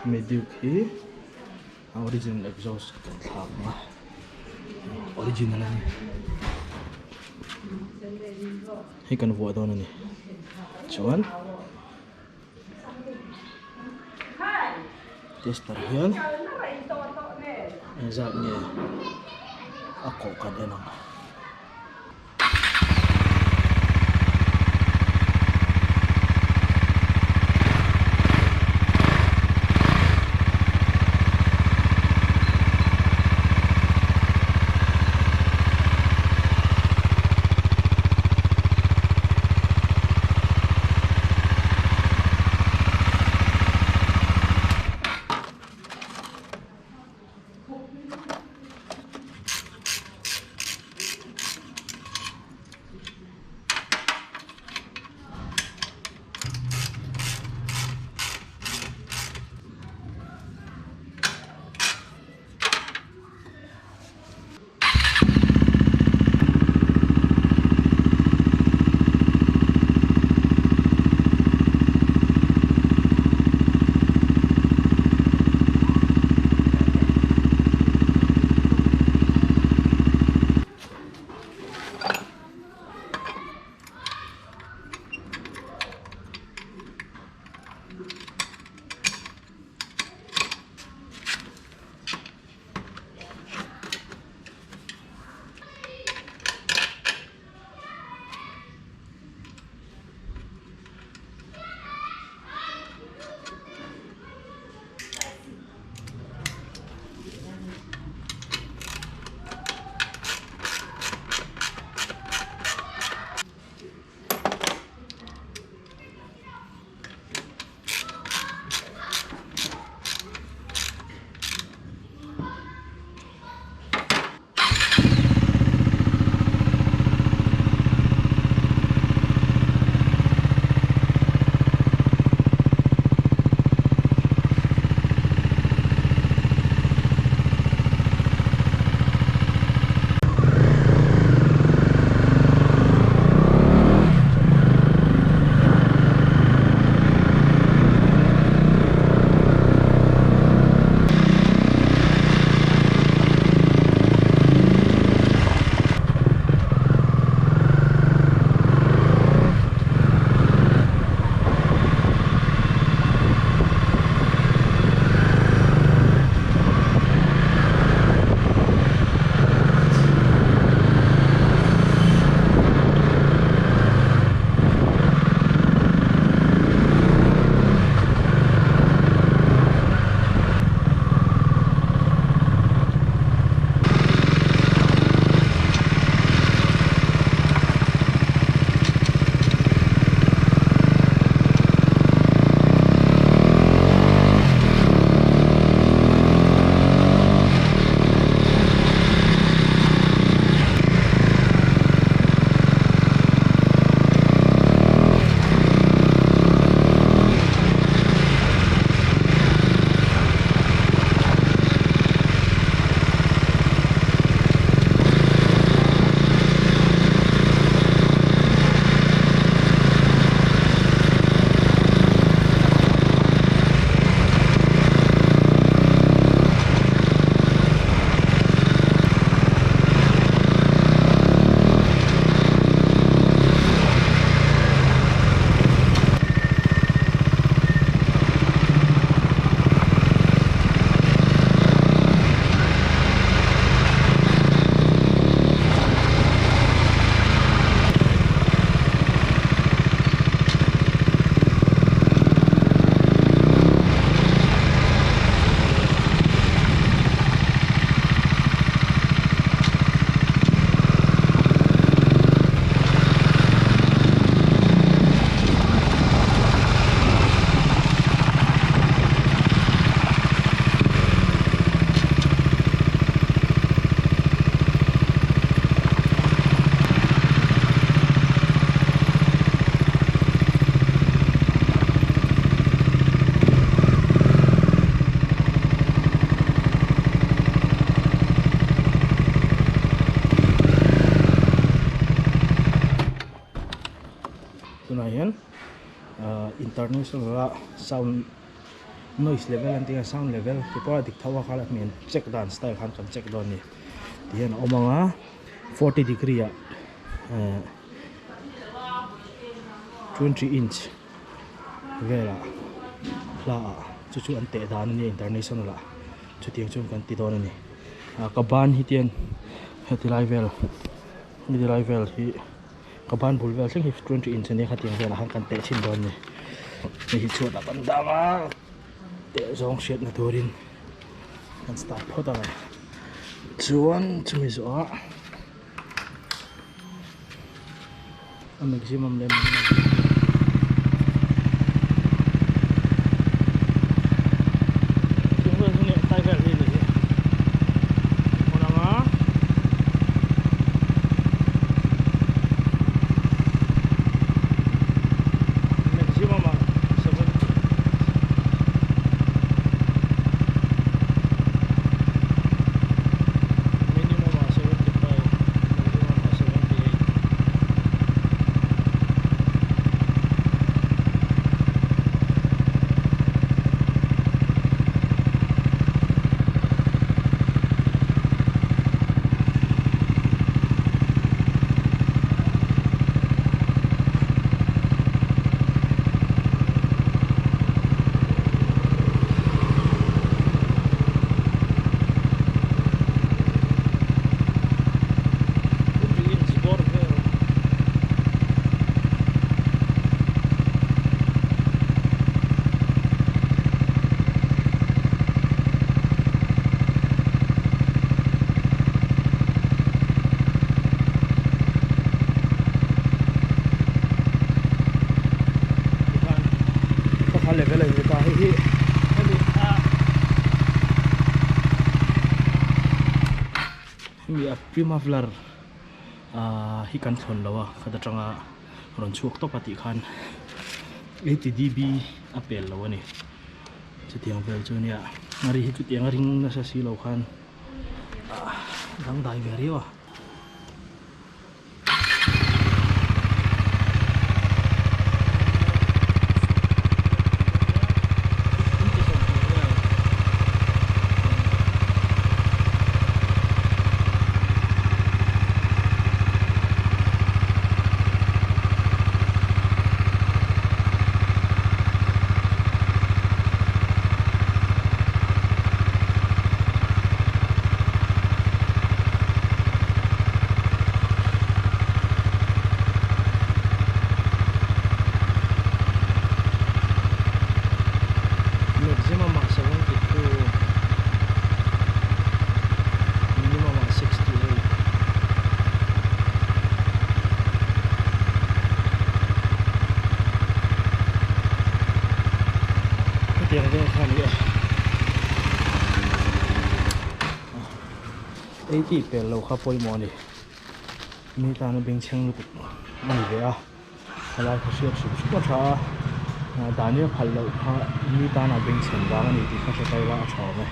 Meduke hi a original exhaust kan thlak ang a original a ni hei kan vuah dawn a ni chuan tester hian engzat nge a kawh kan en ang. Tunah hian international a sound Noise level an tih a sound level ti pawh a dik tho a kha mi an check dan style khan kan check dawn a ni ti hian a awm ang a 40 degree ah eh 20 inch velah hla ah chu chu an teh dan a nia international ah chutiang chuan kan ti dawn a ni ah ka ban hi tian heti lai vel heti lai vel hi Ka ban bul vel thleng hi 20 inch ania khatiang velah khan kan teh thin dawn a ni. Hei hi chhuatah kan dang a, teh zawng hriatna turin kan start phawt ang e. Chuan chumi zawhah a maximum leh minimum Chung vel hi tlai vel hi a ni hi. Hmun anga. Maximum ah 70. Minimum ah 75. Maximum ah 78. Hemi a Primavlar ah hi kan thlawn lo a khat atanga rawn chhuak tawp a tih khan 80 dB a pel lo a ni chutiang vel chu nia ngari hi chutiang a ring nasa si lo khan ah dangdai ve riau a. Maximum ah 72 minimum ah 68. Hetiang vel kha a ni a 80 pel lo kha pawimawh a ni mi tana bengchheng lutuk a ni ve a helai kha hriat hrim hrim a tha a Daniel phal loh kha mi tana bengchhen vang a ni tih kha hre ta ila a tha awm e.